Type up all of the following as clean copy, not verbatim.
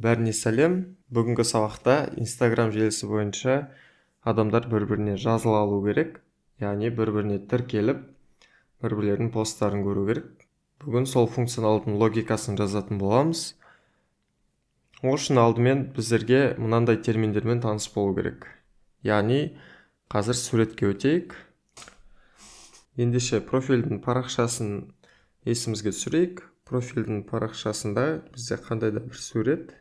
Бәріне сәлем. Бүгінгі сабақта Instagram желісі бойынша адамдар бір-біріне жазыла алу керек. Яғни бір-біріне тіркеліп, бір-бірлерінің посттарын көру керек. Бүгін сол функционалдың логикасын жазатын боламыз. Ол үшін алдымен біздерге мынандай терминдермен таныс болу керек. Яғни қазір суретке өтейік. Ендеше профильдің парақшасын есімізге түсірейік. Профильдің парақшасында бізде қандай да бір сурет.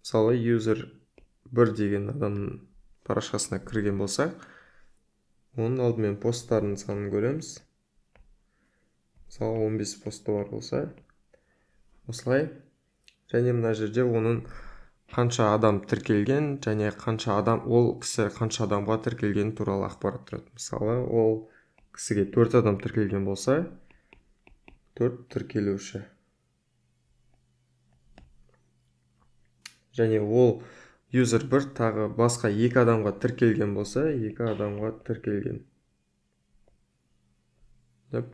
Мысалы, user 1 деген адамның парақшасына кірген болсақ, оның алдымен посттарының санын көреміз. Мысалы, 15 посты бар болса, осылай. Және мына жерде оның қанша адам тіркелген және қанша адам, ол кісі қанша адамға тіркелгені туралы ақпарат тұрады. Мысалы, ол кісіге 4 адам тіркелген болса, 4 тіркелуші. Және ол user 1 тағы басқа 2 адамға тіркелген болса, 2 адамға тіркелген деп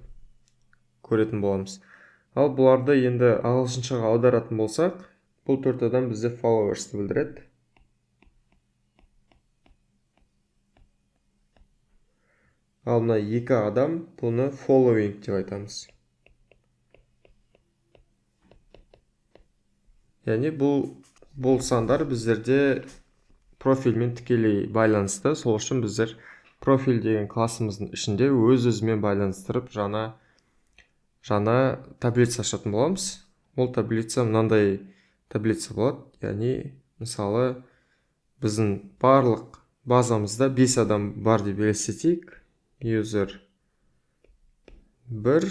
көретін боламыз. Ал бұларды енді ағылшыншаға аударатын болсақ, бұл 4 адам бізде followers'ты білдіреді. Ал мына 2 адам бұны following деп айтамыз. Яғни бұл сандар біздерде профильмен тікелей байланысты. Сол үшін біздер профиль деген классымыздың ішінде өз-өзімен байланыстырып жаңа таблица ашатын боламыз. Ол таблица мынандай таблица болады. Яғни, мысалы, біздің барлық базамызда 5 адам бар деп елестетейік. User 1,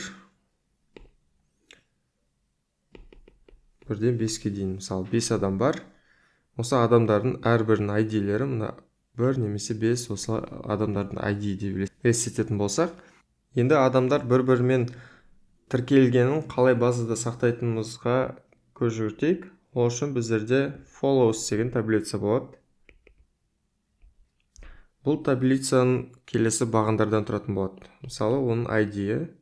1-ден 5-ке дейін, мысалы, 5 адам бар. Осы адамдардың әрбірінің ай ди-лері мына 1 немесе 5, осы адамдардың ай ди деп елестететін болсақ, енді адамдар бір-бірімен тіркелгенін қалай базада сақтайтынымызға көз жүгіртейік. Ол үшін біздерде follows деген таблица болады. Бұл таблицаның келесі бағандардан тұратын болады. Мысалы, оның ай ди-і.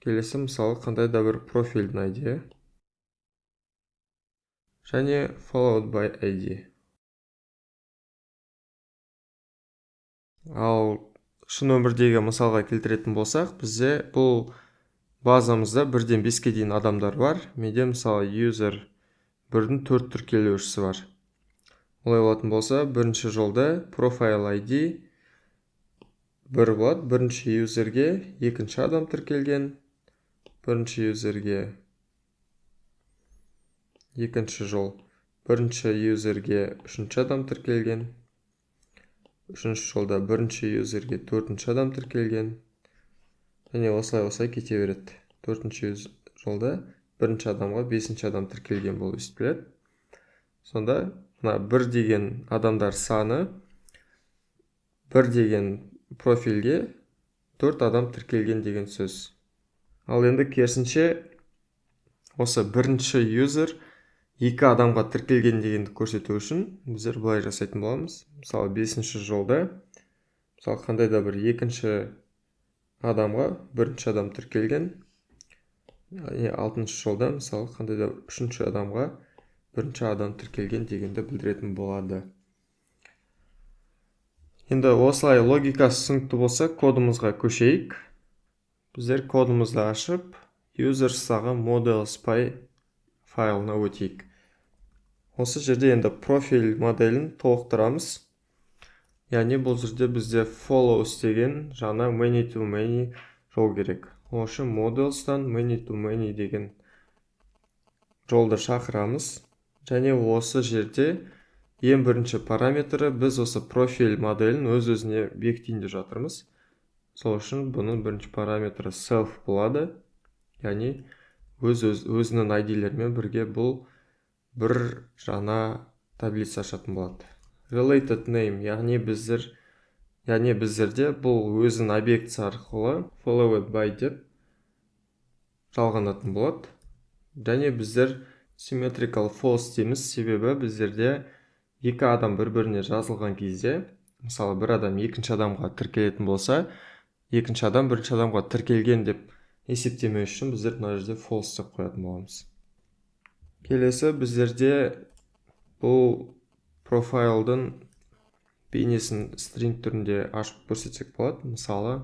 Келесі, мысалы, қандай да бір профильдің ай ди-і. Және followed by ай ди. Ал шын өмірдегі мысалға келтіретін болсақ, бізде бұл базамызда 1-ден 5-ке дейін адамдар бар. Менде, мысалы, user 1-дің 4 тіркелушісі бар. Олай болатын болса, бірінші жолда profile ай ди 1 болады. Бірінші юзерге екінші адам тіркелген. Бірінші юзерге екінші жол, бірінші юзерге үшінші адам тіркелген. Үшінші жолда бірінші юзерге төртінші адам тіркелген. Және осылай-осылай кете береді. Төртінші жолда бірінші адамға бесінші адам тіркелген болып есептеледі. Сонда мына 1 деген адамдар саны 1 деген профильге 4 адам тіркелген деген сөз. Ал енді керісінше осы бірінші юзер 2 адамға тіркелген дегенді көрсету үшін біздер былай жасайтын боламыз. Мысалы, бесінші жолда, мысалы, қандай да бір екінші адамға бірінші адам тіркелген. Яғни алтыншы жолда, мысалы, қандай да бір үшінші адамға бірінші адам тіркелген дегенді білдіретін болады. Енді осылай логикасы түсінікті болса, кодымызға көшейік. Біздер кодымызды ашып, users-тағы models.py файлына өтейік. Осы жерде енді профиль моделін толықтырамыз. Яғни бұл жерде бізде follows деген жаңа many to many жол керек. Ол үшін models-тан many to many деген жолды шақырамыз. Және осы жерде ең бірінші параметрі біз осы профиль моделін өз-өзіне бекітейін деп жатырмыз. Сол үшін бұның бірінші параметрі self болады. Яғни өзінің ай ди-лерімен бірге бұл бір жаңа таблица ашатын болады. Related name, яғни біздерде бұл өзінің объектісі арқылы followed by деп жалғанатын болады. Және біздер symmetrical false дейміз, себебі біздерде екі адам бір-біріне жазылған кезде, мысалы, бір адам екінші адамға тіркелетін болса, екінші адам бірінші адамға тіркелген деп есептемеу үшін біздер мына жерде false деп қоятын боламыз. Келесі біздерде бұл профайлдың бейнесін string түрінде ашып көрсетсек болады. Мысалы,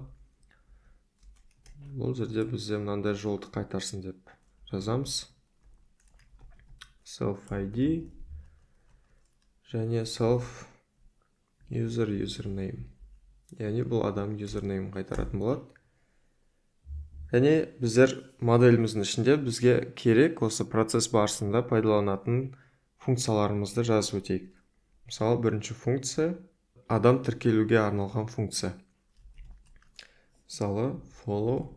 бұл жерде бізде мынандай жолды қайтарсын деп жазамыз. Self ID және self user username. Яғни бұл адам username қайтаратын болады. Және біздер моделіміздің ішінде бізге керек осы процесс барысында пайдаланатын функцияларымызды жазып өтейік. Мысалы, бірінші функция адам тіркелуге арналған функция. Мысалы, follow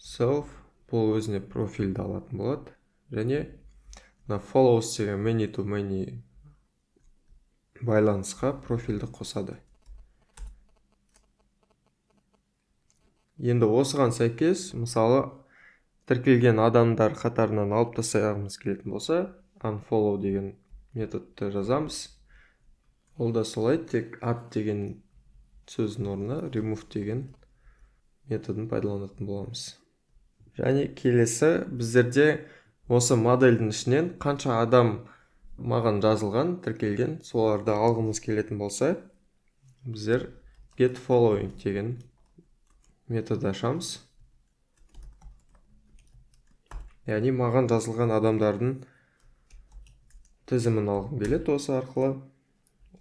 self бұл өзіне профильді алатын болады. Және мына follows деген many to many байланысқа профильді қосады. Енді осыған сәйкес, мысалы, тіркелген адамдар қатарынан алып тастағымыз келетін болса, unfollow деген методты жазамыз. Ол да солай, тек add деген сөздің орнына remove деген методын пайдаланатын боламыз. Және келесі біздерде осы модельдің ішінен қанша адам маған жазылған, тіркелген, соларды алғымыз келетін болса, біздер get following деген метод ашамыз. Яғни маған жазылған адамдардың тізімін алғым келеді осы арқылы.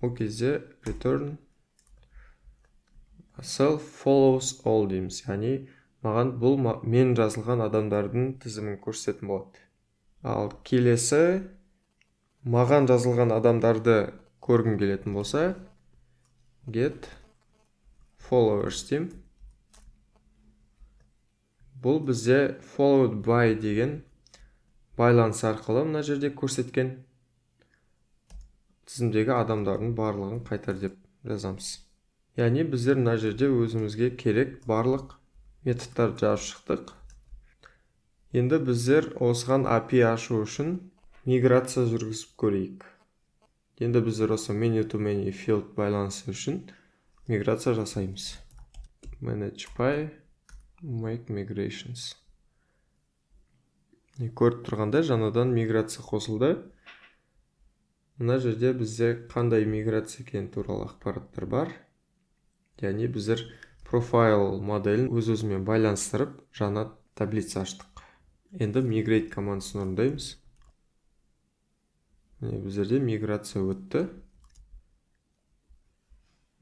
Ол кезде return self follows all дейміз. Яғни маған бұл мен жазылған адамдардың тізімін көрсететін болады. Ал келесі маған жазылған адамдарды көргім келетін болса, get followers деймін. Бұл бізде followed by деген байланыс арқылы мына жерде көрсеткен тізімдегі адамдардың барлығын қайтар деп жазамыз. Яғни біздер мына жерде өзімізге керек барлық методтарды жазып шықтық. Енді біздер осыған API ашу үшін миграция жүргізіп көрейік. Енді біздер осы many to many field байланысы үшін миграция жасаймыз. Manage py, make migrations. Көріп тұрғандай, жаңадан миграция қосылды. Мына жерде бізде қандай миграция екені туралы ақпараттар бар. Яғни біздер профайл моделін өз-өзімен байланыстырып, жаңа таблица аштық. Енді migrate командасын орындаймыз. Міне, біздерде миграция өтті.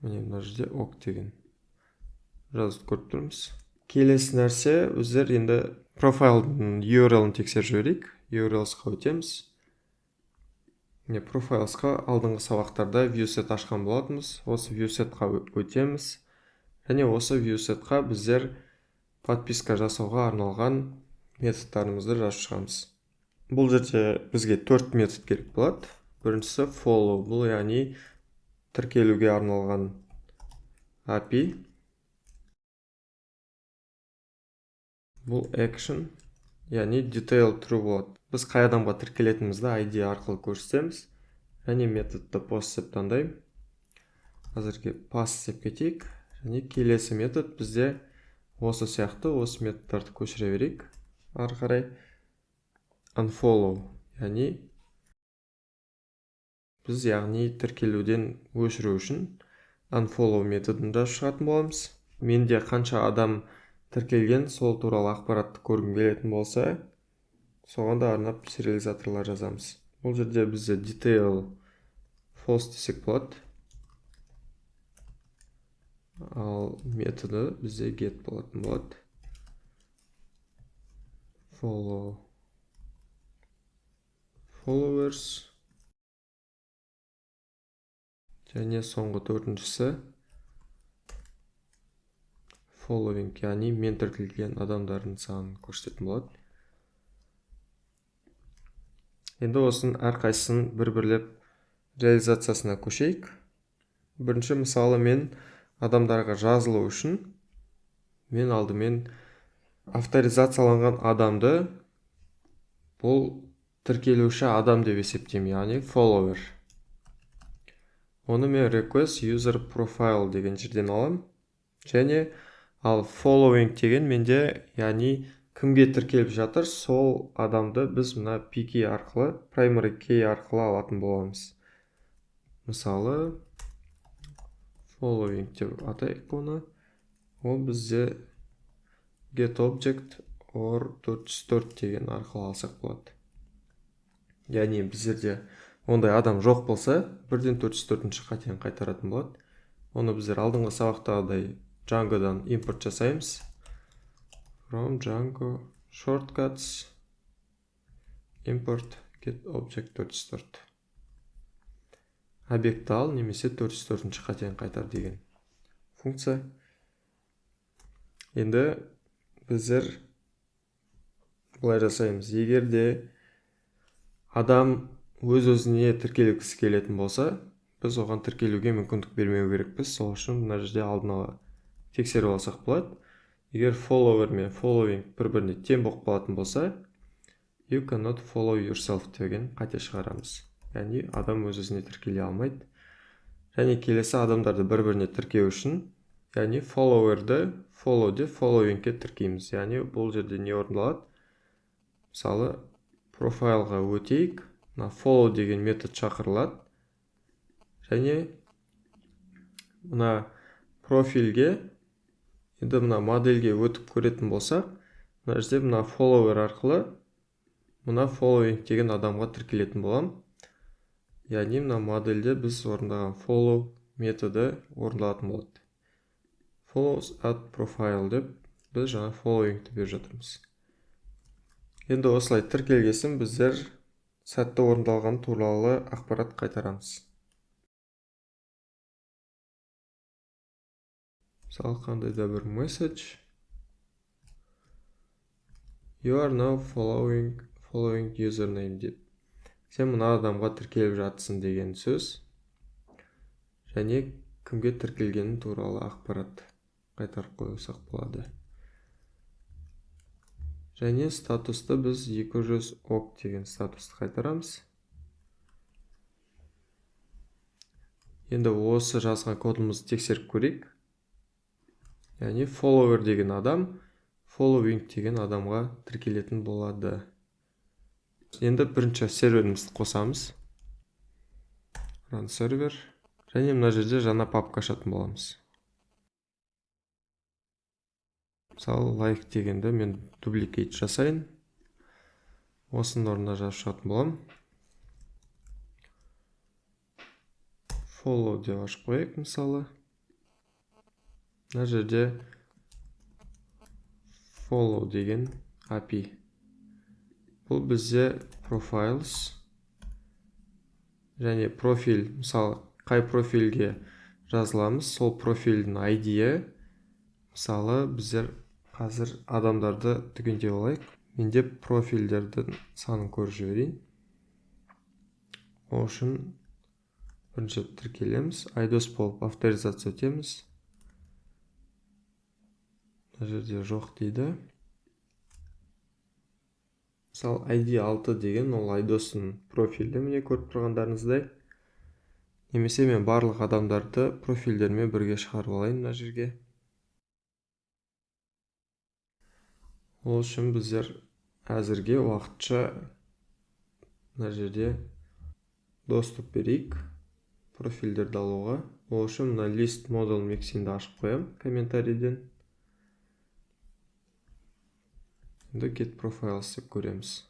Міне, мына жерде ок деген жазып көріп тұрмыз. Келесі нәрсе, біздер енді профайлдың URL-ін тексеріп жіберейік. URLs-қа өтеміз. Міне, profiles-қа алдыңғы сабақтарда viewset ашқан болатынбыз. Осы viewset-қа өтеміз. Және осы viewset-қа біздер подписка жасауға арналған методтарымызды жазып шығамыз. Бұл жерде бізге 4 метод керек болады. Біріншісі follow, бұл яғни тіркелуге арналған API. Бұл action, яғни detail true болады. Біз қай адамға тіркелетінімізді ID арқылы көрсетеміз. Және методты post деп таңдаймын. Әзірге pass деп кетейік. Және келесі метод бізде осы сияқты, осы методтарды көшіре берейік. Ары қарай unfollow, яғни біз тіркелуден өшіру үшін unfollow методын жазып шығатын боламыз. Менде қанша адам тіркелген, сол туралы ақпаратты көргім келетін болса, соған да арнап сериализаторлар жазамыз. Бұл жерде бізде detail false десек болады. Ал методы бізде get болатын болады. Follow followers. Және соңғы төртіншісі following, яғни мен тіркелген адамдардың санын көрсететін болады. Енді осының әрқайсысын бір-бірлеп реализациясына көшейік. Бірінші мысалы, мен адамдарға жазылу үшін мен алдымен авторизацияланған адамды бұл тіркелуші адам деп есептеймін, яғни follower. Оны мен request user profile деген жерден аламын. Және ал following деген менде, яғни Кімге тіркеліп жатыр, сол адамды біз мына PK арқылы, primary key арқылы алатын боламыз. Мысалы, following деп атайық оны. Ол бізде get object or 404 деген арқылы алсақ болады. Яғни біздерде ондай адам жоқ болса, бірден 404-ші қатені қайтаратын болады. Оны біздер алдыңғы сабақтағыдай Django'дан импорт жасаймыз. From Django shortcuts import get object 404. Объектті ал немесе 404-ші қатені қайтар деген функция. Енді біздер былай жасаймыз. Егер де адам өз-өзіне тіркелгісі келетін болса, біз оған тіркелуге мүмкіндік бермеу керекпіз. Сол үшін мына жерде алдын ала тексеріп алсақ болады. Егер follower мен following бір-біріне тең болып қалатын болса, you cannot follow yourself деген қате шығарамыз. Яғни адам өз-өзіне тіркеле алмайды. Және келесі адамдарды бір-біріне тіркеу үшін, яғни follower'ды follow деп following'ке тіркейміз. Яғни бұл жерде не орындалады? Мысалы, профайлға өтейік. Мына follow деген метод шақырылады. Және мына профильге, енді мына модельге өтіп көретін болсақ, мына жерде мына follower арқылы мына following деген адамға тіркелетін боламын. Яғни мына модельде біз орындаған follow методы орындалатын болады. Follows add profile деп біз жаңа following'ті беріп жатырмыз. Енді осылай тіркелгесін біздер сәтті орындалған туралы ақпарат қайтарамыз. Мысалы, қандай да бір message. You are now following username деп. Сен мына адамға тіркеліп жатсың деген сөз. Және кімге тіркелгені туралы ақпарат қайтарып қойсақ болады. Және статусты біз 200 ок деген статусты қайтарамыз. Енді осы жазған кодымызды тексеріп көрейік. Яғни follower деген адам following деген адамға тіркелетін болады. Енді бірінші серверімізді қосамыз. Run server. Және мына жерде жаңа папка ашатын боламыз. Мысалы, like дегенді мен duplicate жасайын. Осының орнына жазып шығатын боламын. Follow деп ашып қояйық, мысалы. Мына жерде follow деген API. Бұл бізде profiles және профиль, мысалы, қай профильге жазыламыз, сол профильдің ID-і. Мысалы, біздер қазір адамдарды түгендеп алайық. Менде профильдердің санын көріп жіберейін. Ол үшін бірінші тіркелеміз. Айдос болып авторизация өтеміз. Мына жерде жоқ дейді. Мысалы, ID 6 деген ол Айдостың профилі, міне көріп тұрғандарыңыздай. Немесе мен барлық адамдарды профильдермен бірге шығарып алайын мына жерге. Ол үшін біздер әзірге уақытша мына жерде доступ берейік профильдерді алуға. Ол үшін мына list model mixinді ашып қоямын комментарийден. Енді get profiles деп көреміз.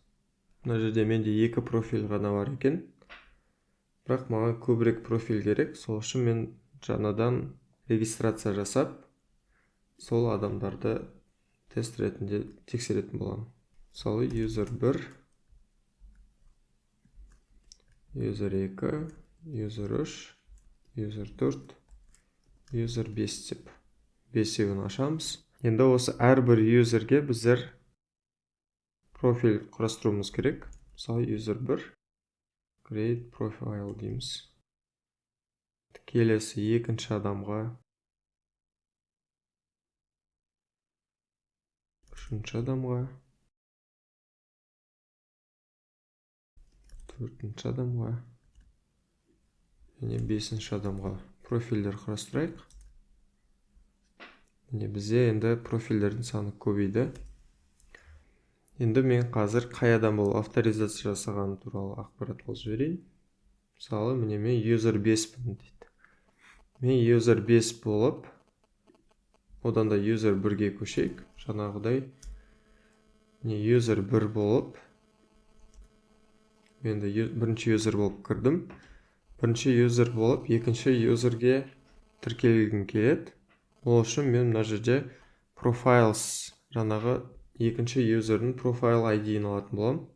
Мына жерде менде екі профиль ғана бар екен. Бірақ маған көбірек профиль керек. Сол үшін мен жаңадан регистрация жасап, сол адамдарды тест ретінде тексеретін боламын. Мысалы, user 1, user 2, user 3, user 4, user 5 деп бесеуін ашамыз. Енді осы әрбір юзерге біздер профиль құрастыруымыз керек. Мысалы, user 1 create profile дейміз. Келесі екінші адамға, үшінші адамға, төртінші адамға және бесінші адамға профильдер құрастырайық. Міне бізде енді профильдердің саны көбейді. Енді мен қазір қай адам болып авторизация жасағаным туралы ақпарат алып жіберейін. Мысалы, міне мен user 5-пін дейді. Мен user 5 болып, одан да user 1-ге көшейік. Жаңағыдай міне user 1 болып, енді бірінші user болып кірдім. Бірінші user болып, екінші userге тіркелгім келеді. Ол үшін мен мына жерде profiles, жаңағы екінші user'дің profile ID-ін алатын боламын.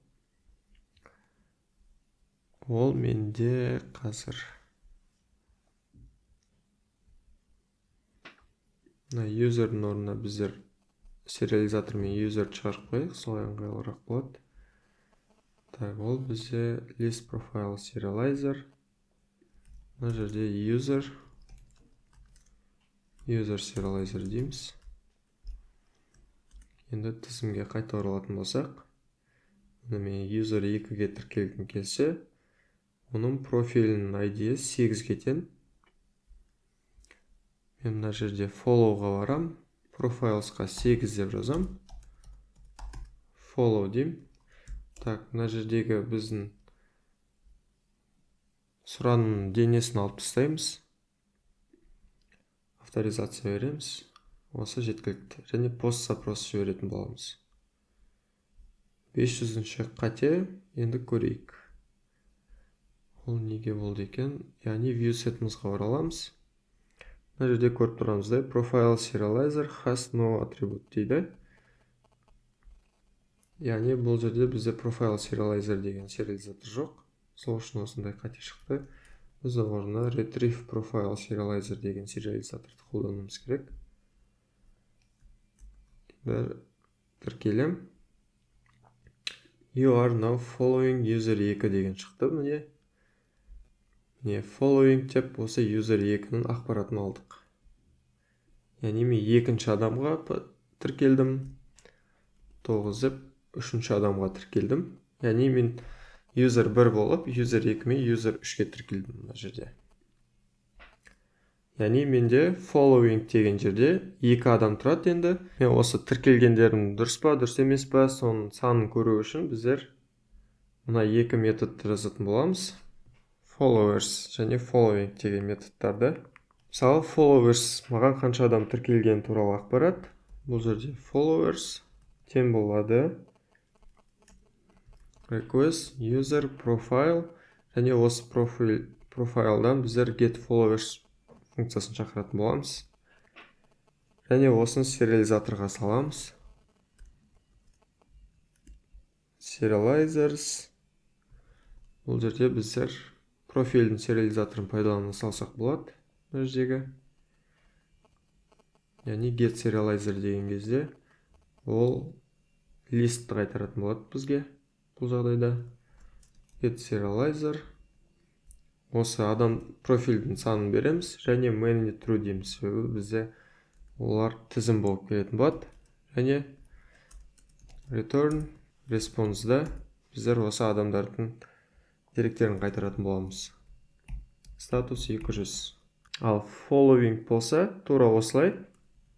Ол менде қазір мына user'дің орнына біздер сериализатормен user шығарып қояйық, солай ыңғайлырақ болады. Так, ол бізде list profile serializer. Мына жерде user serializer дейміз. Енді тізімге қайта оралатын болсақ, міне мен user 2-ге тіркелгім келсе, оның профилінің ID-і 8-ге тең. Мен мына жерде follow-ға барам, profiles-қа 8 деп жазам, follow деймін. Так, мына жердегі біздің сұранның денесін алып тастаймыз, авторизация береміз, осы жеткілікті. Және пост запрос жіберетін боламыз. 500-ші қате, енді көрейік. Ол неге болды екен? Яғни view setімізге ораламыз. Мына жерде көріп тұрғанымыздай profile serializer has no attribute дейді. Яғни бұл жерде бізде profile serializer деген сериализатор жоқ. Сол үшін осындай қате шықты. Біз орнына retrieve profile serializer деген сериализаторды қолдануымыз керек. Бір тіркелем. You are now following user 2 деген шықты. Міне. Міне following деп осы user 2-нің ақпаратын алдық. Яғни мен екінші адамға тіркелдім. 9 деп үшінші адамға тіркелдім. Яғни мен user 1 болып, user 2 мен user 3-ке тіркелдім мына жерде. Яғни менде following деген жерде 2 адам тұрады енді. Мен осы тіркелгендерім дұрыс па, дұрыс емес па, соның санын көру үшін біздер мына екі методты жазатын боламыз. Followers және following деген методтарды. Мысалы, followers маған қанша адам тіркелгені туралы ақпарат. Бұл жерде followers тең болады request user profile және осы профайлдан біздер get followers функциясын шақыратын боламыз. Және осыны сериализаторға саламыз. Serializers. Бұл жерде біздер профильдің сериализаторын пайдалана салсақ болады. Мына жердегі. Яғни get serializer деген кезде ол листті қайтаратын болады бізге. Бұл жағдайда get serializer осы адам профильдің санын береміз және many true дейміз, себебі бізде олар тізім болып келетін болады. Және return response-да біздер осы адамдардың деректерін қайтаратын боламыз. Статус 200. Ал following болса, тура осылай.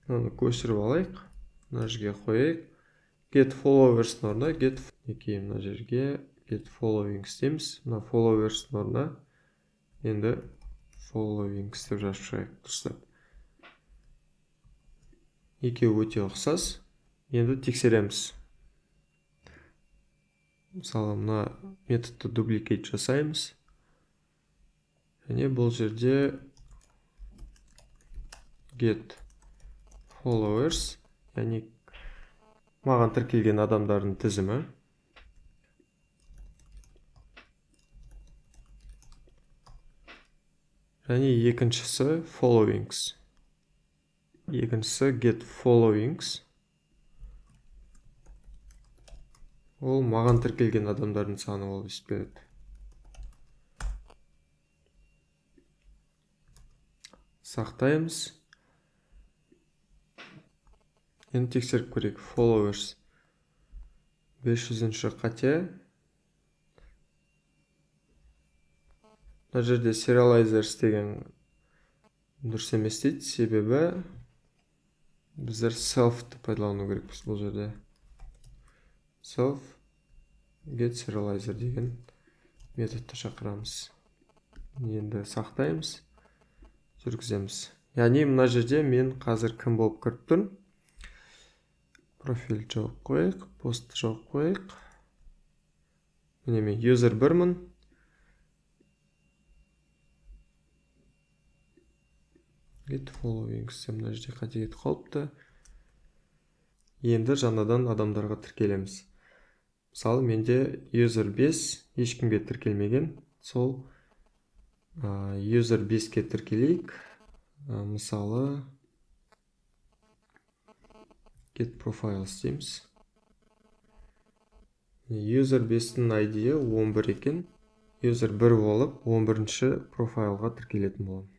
Мынаны көшіріп алайық. Мына жерге қояйық. Get followers орнына get, мына жерге get followings дейміз. Мына followers орнына енді followings деп жазып шығайық дұрыстап. Екеуі өте ұқсас. Енді тексереміз. Мысалы, мына методты duplicate жасаймыз. Және бұл жерде get followers, яғни маған тіркелген адамдардың тізімі. Және екіншісі followings. Екіншісі get followings. Ол маған тіркелген адамдардың саны болып есептеледі. Сақтаймыз. Енді тексеріп көрейік. Followers 500-ші қате. Мына жерде serializers деген дұрыс емес дейді, себебі біздер self-ті пайдалану керекпіз бұл жерде. Self get serializer деген методты шақырамыз. Енді сақтаймыз, жүргіземіз. Яғни мына жерде мен қазір кім болып кіріп тұрмын? Профиль жауып қояйық, пост жауып қояйық. Міне мен user 1-мін. Get following мына жерде қате кетіп қалыпты. Енді жаңадан адамдарға тіркелеміз. Мысалы, менде user 5 ешкімге тіркелмеген. Сол user 5-ке тіркелейік. Мысалы, get profiles дейміз. User 5-тің ID-і 11 екен. User 1 болып 11-ші профайлға тіркелетін боламын.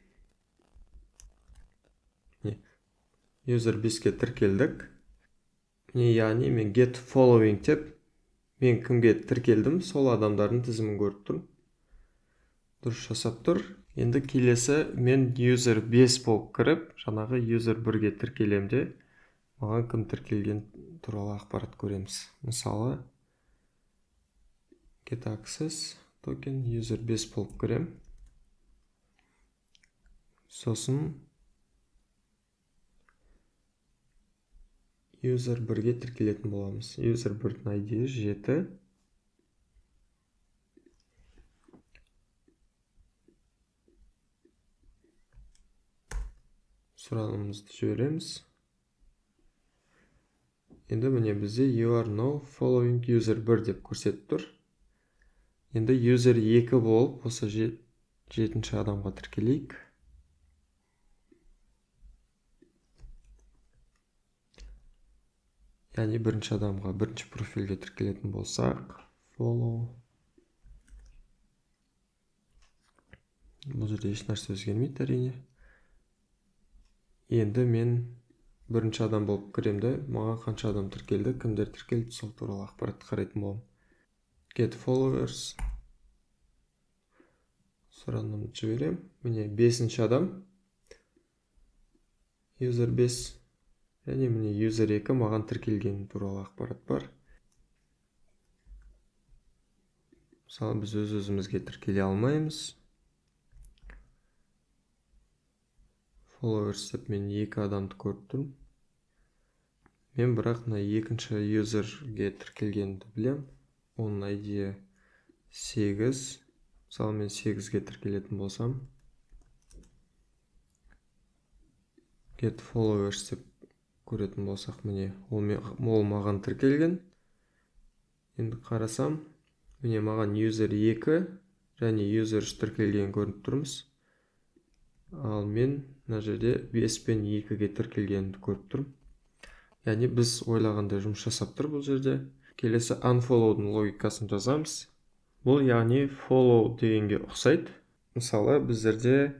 User 5-ке тіркелдік. Яғни мен get following деп мен кімге тіркелдім, сол адамдардың тізімін көріп тұрмын. Дұрыс жасап тұр. Енді келесі мен user 5 болып кіріп, жаңағы user 1-ге тіркелем де, маған кім тіркелген туралы ақпарат көреміз. Мысалы, get access токен user 5 болып кірем. Сосын user 1-ге тіркелетін боламыз. User 1-дің ID-і 7. Сұранымызды жібереміз. Енді міне бізде you are now following user 1 деп көрсетіп тұр. Енді user 2 болып осы 7-ші адамға тіркелейік. Яғни бірінші адамға, бірінші профильге тіркелетін болсақ, follow. Бұл жерде еш нәрсе өзгермейді әрине. Енді мен бірінші адам болып кірем де, маған қанша адам тіркелді, кімдер тіркелді, сол туралы ақпаратты қарайтын боламын. Get followers. Сұранымды жіберем. Міне 5-ші адам. User 5. Және міне user 2 маған тіркелгені туралы ақпарат бар. Мысалы, біз өз-өзімізге тіркеле алмаймыз. Followers деп мен 2 адамды көріп тұрмын. Мен бірақ мына екінші юзерге тіркелгенді білем. Оның ID-і 8. Мысалы, мен 8-ге тіркелетін болсам, get followers деп көретін болсақ, міне ол маған тіркелген. Енді қарасам, міне маған user 2 және user 3 тіркелген көрініп тұрмыз. Ал мен мына жерде 5 пен 2-ге тіркелгенді көріп тұрмын. Яғни біз ойлағандай жұмыс жасап тұр бұл жерде. Келесі unfollow'дың логикасын жазамыз. Бұл яғни follow дегенге ұқсайды. Мысалы, біздерде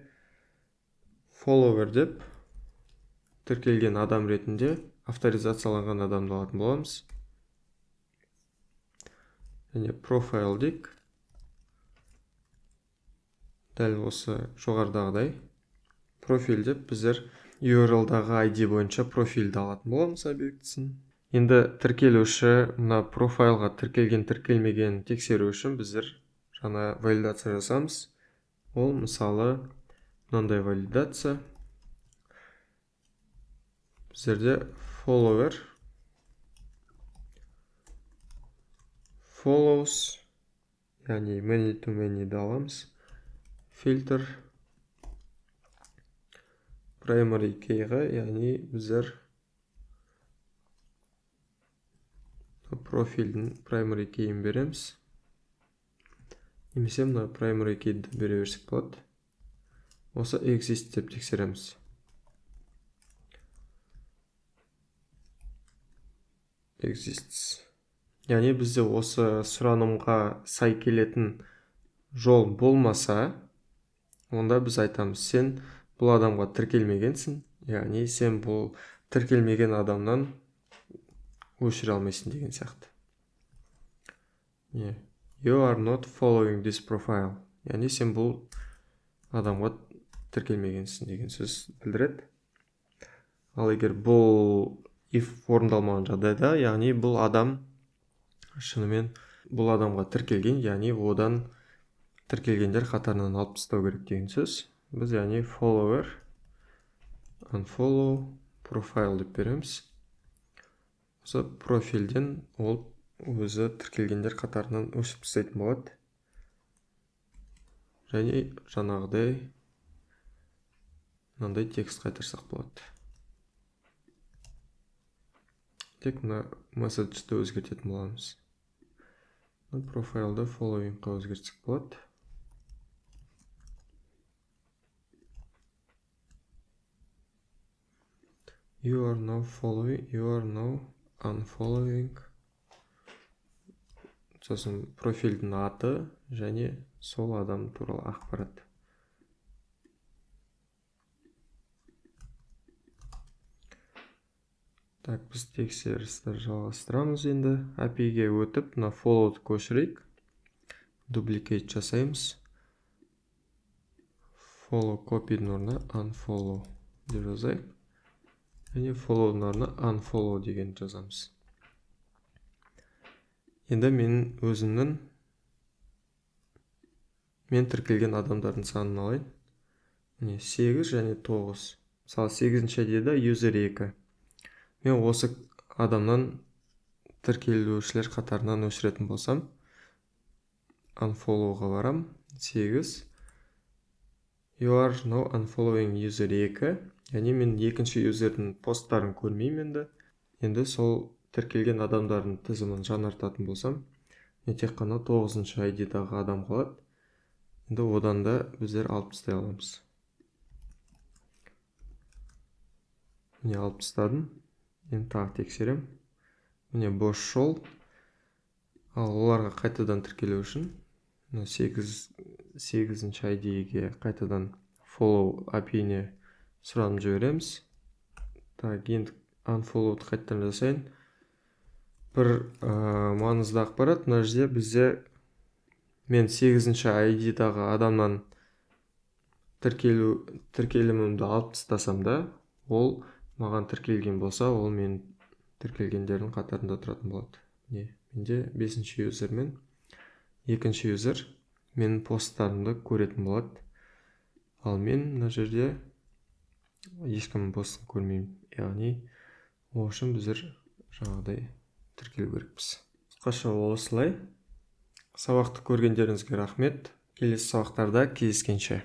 follower деп тіркелген адам ретінде авторизацияланған адамды алатын боламыз. Және profile дейік. Дәл осы жоғарыдағыдай профиль деп біздер URL-дағы ID бойынша профильді алатын боламыз объектісін. Енді тіркелуші мына профайлға тіркелген тіркелмегенін тексеру үшін біздер жаңа валидация жасамыз. Ол мысалы мынандай валидация. Біздерде follower follows, яғни many to many-ді аламыз. Фильтр primary key-ға, яғни біздер профильдің primary key-ін береміз. Немесе мына primary key-ді бере берсек болады. Осы exist деп тексереміз. Exists. Яғни бізде осы сұранымға сай келетін жол болмаса, онда біз айтамыз, сен бұл адамға тіркелмегенсің, яғни сен бұл тіркелмеген адамнан өшіре алмайсың деген сияқты. You are not following this profile. Яғни сен бұл адамға тіркелмегенсің деген сөз білдіреді. Ал егер бұл if орындалмаған жағдайда, яғни бұл адам шынымен бұл адамға тіркелген, яғни одан тіркелгендер қатарынан алып тастау керек деген сөз. Біз яғни follower unfollow profile деп береміз. Осы профильден ол өзі тіркелгендер қатарынан өшіріп тастайтын болады. Және жаңағыдай мынандай текст қайтарсақ болады. Тек мына message'ді өзгертетін боламыз. Мына профайлды following-қа өзгертсек болады. You are now following, you are now unfollowing. Сосын профильдің аты және сол адам туралы ақпарат. Так, біз тексерісті жалғастырамыз енді. API-ге өтіп, мына follow-ды көшірейік. Duplicate жасаймыз. Follow copy-дің орнына unfollow деп жазайық. Және follow-дың орнына unfollow деген жазамыз. Енді мен өзімнің мен тіркелген адамдардың санын алайын. Міне 8 және 9. Мысалы, 8-ші ID-да user 2. Мен осы адамнан тіркелушілер қатарынан өшіретін болсам, unfollow-ға барам. 8. You are now unfollowing user 2. Яғни мен екінші юзердің посттарын көрмеймін енді. Енді сол тіркелген адамдардың тізімін жаңартатын болсам, мен тек қана 9-шы ID-дағы адам қалады. Енді одан да біздер алып тастай аламыз. Міне алып тастадым. Енді тағы тексерем. Міне бос жол. Ал оларға қайтадан тіркелу үшін мына 8-ші ID-ге қайтадан follow API-не сұранып жібереміз. Так, енді unfollow-ды қайтадан жасайын. Бір маңызды ақпарат мына жерде бізде мен 8-ші ID-дағы адамнан тіркелімімді алып тастасам да, ол маған тіркелген болса, ол мен тіркелгендердің қатарында тұратын болады. Міне, менде 5-ші юзер мен 2-ші юзер менің посттарымды көретін болады. Ал мен мына жерде ешкімнің постын көрмеймін. Яғни ол үшін біздер жаңағыдай тіркелу керекпіз. Қысқаша осылай. Сабақты көргендеріңізге рахмет. Келесі сабақтарда кездескенше.